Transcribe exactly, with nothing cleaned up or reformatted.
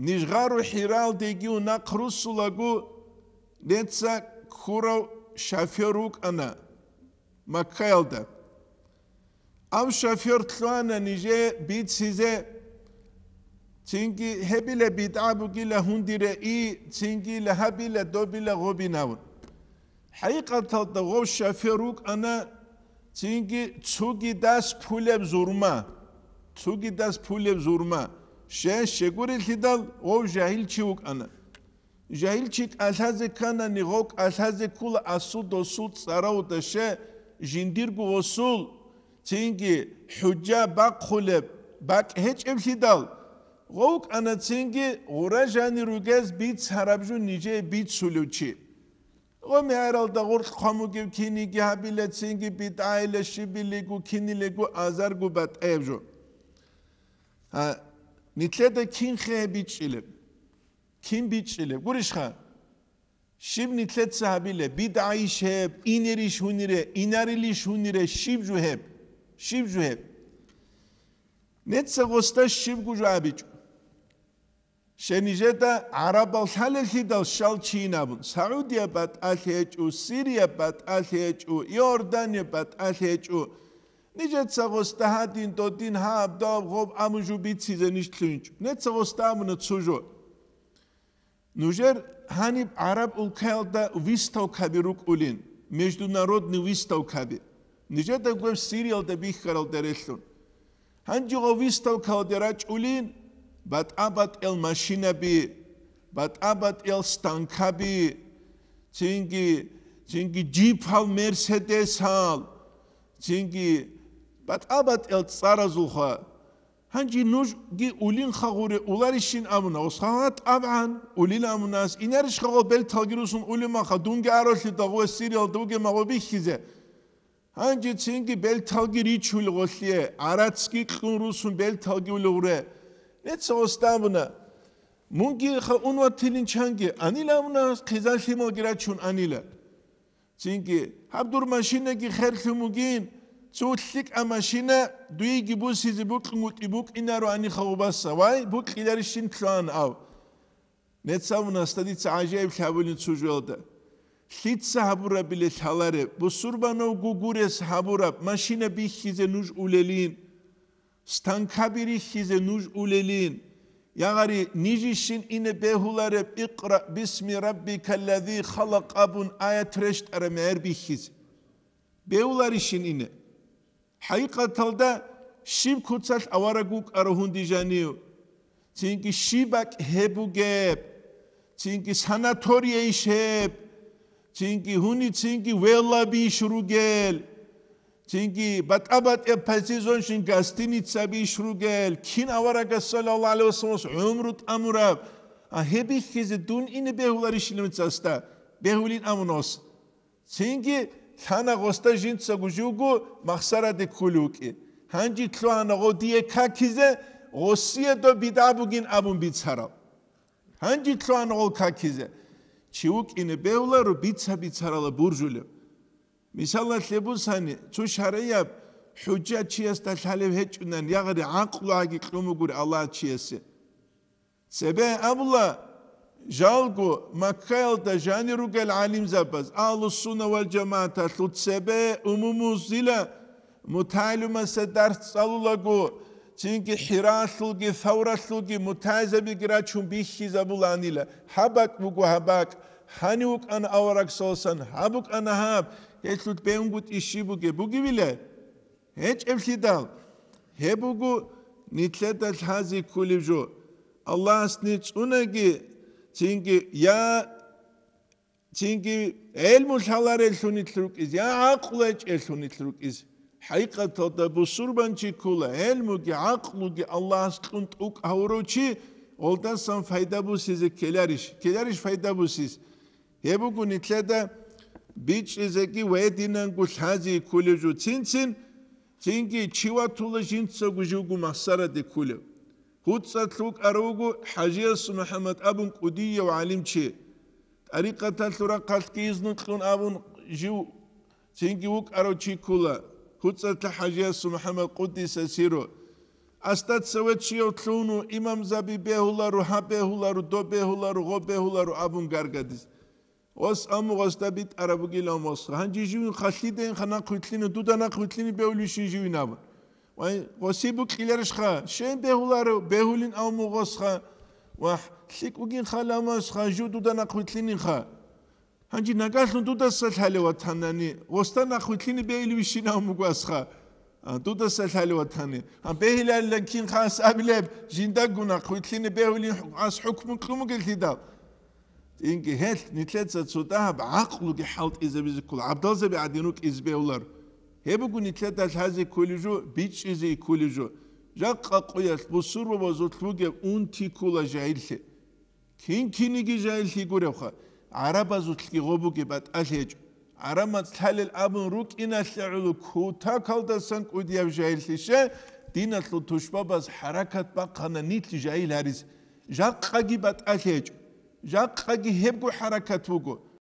Ниж гъару ХӀираялдеги нахъ руссулаго, нижеца ккурав шофер вукӀана Маккаялда. Гьав шофер лъугьана нижее бицизе, цинги гьебила бидгӀа бугила гьундира и, цинги лагьабила добила гъобин абун. ХӀакъикъаталда гъов шофер вукӀана, цинги цуги дас пулеб зурма, цуги дас пулеб зурма, щай щегурелъидал гъов жагьил чи вукӀана. Жагьил чи кӀалъазе кканани, гъов кӀалъазе ккула асул-досул цӀаравда, щай жиндирго гъосул, цинги хӀужа бахъулеб бакӀ гьечӀеблъидал, гъов вукӀана цинги гъура жанир ругез бицараб жо нижее бицулев чи. Гъо мегӀералда гъоркь хъван бугеб киниги гьабила, цинги бидгӀайила, щибилего, кинилего азарго батӀаяб жо. Гьа, нилъеда кин хъе бичӀчӀилеб? Кин бичӀчӀилеб? Гурищха? Щиб нилъеца гьабила? БидгӀайищ гьеб, инерищ гьунире, инарилищ гьунире, щиб жо гьеб? Щиб жо гьеб? Нижеца гъосда щибго жо абичӀо. Щай нижеда гӀарабал лъалеллъидал щал чийин абун, Саудия батӀалъи гьечӀо, Сирия батӀалъи гьечӀо, Иордания батӀалъи гьечӀо. Нижеца гъосда гьадин, додин, гьаб, доб, гъоб абун жо бицизе ниж лъугьинчӀо. Нижеца гъосда абуна цо жо. Нужер гьаниб гӀараб улкаялда выставкаби рукӀулин, международный выставкаби. Нижеда гвеб Сириялда бихьаралда релълъун. Гьанже гъо выставкалде рачӀулин батӀа-батӀиял машинаби, батӀа-батӀиял станкаби, цинги, цинги джипал, мерседесал, цинги батӀа-батӀиял цӀаразулха. Гьанже нужги улин хагъуре уларищин абуна, осхагьа тӀабгӀан, улин абунас, инарищ хагъо бел талги русун улимаха, дунги аролъи дагъуе Сириялда угема гъо бихьизе. Гьанже цинги бел талги ричул гъолъие, гӀарацги кьун русун бел талги улев гъуре. Нижеца гъосда абуна, мунги ха ун ватилин чанги, анила абуна, хъизан лъималги рачун анила. Цинги, гьаб дур машинаги херлъун бугин, цо лъикӀа машина дуеги бусизе букьунгутӀи букӀинаро аниха гъубаса, вай, букьиларищин лъугьан ав. Нижеца абуна, гьасда дица гӀажаиблъи гьабулин цо жоялда. Лъица гьабурабиле лъалареб, бусурбанав гугурес гьабураб машина бихьизе нуж улелин, станкаби рихьизе нуж улелин, ягъари нижищин ине бегьулареб «Икъра бисми раббикаллази халакъ» абун аят рещтӀараб мегӀер бихьизе. Бегьуларищин ине? ХӀакъикъаталда щиб куцалъ авараг вукӀарав гьунди жанив? Цинги щиб бакӀ гьеб бугеб? Цинги санаторияйищ гьеб? Цинги гьуни, цинги велабийищ ругел? Цинги батӀа-батӀияб пасизонщин гостиницабийищ ругел? Кин аварагас, саллаллагьу гӀалайгьи вассаламас, гӀумру тӀамураб? А гьеб бихьизе дун ине бегьуларищ гьасда? Бегьулин абуна гъос. Цинги лъана гъосда жинцаго живго махсараде кколев вукӀи. Гьанже лъугьана гъо дие какизе, гъосие доб бидгӀа бугин абун бицарал. Гьанже лъугьана гъол какизе. Чи вукӀине бегьуларо бица-бицарала буржулев. Мисалалъе бусани, цо шаргӀияб хӀужа чиясда лъалев гьечӀунан, ягъари гӀакълугӀаги кьун бугури Аллагь чиясе. Цебе абула, жалго Маккаялда жанир ругел гӀалимзабаз, Агьлуссунна вал Жамааталъул цебе умумузила мутагӀалимасе дарс цӀалулаго, цинги ХӀиралъулги Савралъулги мутагӀилзабиги рачун бихьизабуланила. Гьаб бакӀ буго гьаб бакӀ, гьанив вукӀана авараг саллаллагьу гӀалайгьи вассалам, гьаб букӀана гьаб, гьелъул бегьунгутӀи щиб бугеб, бугевила? ГьечӀеблъидал, гьеб буго нилъеда лъази кколеб жо. Аллагьас нир цӀунаги, цинги я, цинги гӀелму лъалареллъун нилъ рукӀиз, я гӀакълу гьечӀеллъун нилъ рукӀиз. ХӀакъикъаталда бусурбанчи ккола, гӀелмуги гӀакълуги Аллагьас кьун тӀокӀ гьавурав чи, гъолдасан пайда бусизе ккеларищ? Ккеларищ пайда бусиз? Гьеб буго нилъеда бичӀчӀизеги ва гьединанго лъази кколев жо цин-цин, цинги чи ватула жинцаго живго махсараде кколев. ГьуцӀалъ вукӀарав вуго ХӀажияс МухӀаммад абун кӀудияв гӀалимчи. ТӀарикъаталъул рахъалъги изну кьун абун жив цинги вукӀарав чи ккола, гьуцӀалъа ХӀажияс МухӀаммад къуддиса сиру. Остаться ве чияв лъугьуну, имамзаби бегьуларо, гьаб бегьуларо, доб бегьуларо, гъоб бегьуларо абун гаргадиз. Гъос аму гъосда битӀараб бугилан восха. Гьанже живин халлидайин ха нахъвилълъине, дуда нахъвилълъине бегьулищин живин абун. Вай, гъоси букӀиларищха, щен бегьуларо, бегьулин аму гъосха. Вахь, лъикӀ вугин халамасха, жу дуда нахъвилълъинин ха. Гьанже нагалъун дудаса лъалев ватанани, гъосда нахъвилълъине бегьилвищинав мугвасха. А, дудаса лъалев ватани. Гьан бегьилалилан кин хас абилеб, жиндаго нахъвилълъине бегьулин ас хӀукму кьумугелъидал. Инги гьелъ нилъеца цо дагьаб гӀакълуги хӀалтӀизабизе ккола, гӀабдалзаби гӀадин рукӀизе бегьулар. Гьеб буго нилъеда лъазе кколеб жо, бичӀчӀизе кколеб жо. Жакъа къоялъ бусурбабазулъ бугеб унти ккола жагьиллъи. Кин-киниги жагьиллъи гуревха, гӀарабазулъги гъо бугеб батӀалъи гьечӀо. ГӀараб мацӀ лъалел абун рукӀиналъе гӀоло кутакалдасан кӀудияб жагьиллъи ще, диналъул тушбабаз хӀаракат бахъана нилъ жагьил гьаризе. Жакъаги батӀалъи гьечӀо. Жакъаги гьебго хӀаракат буго.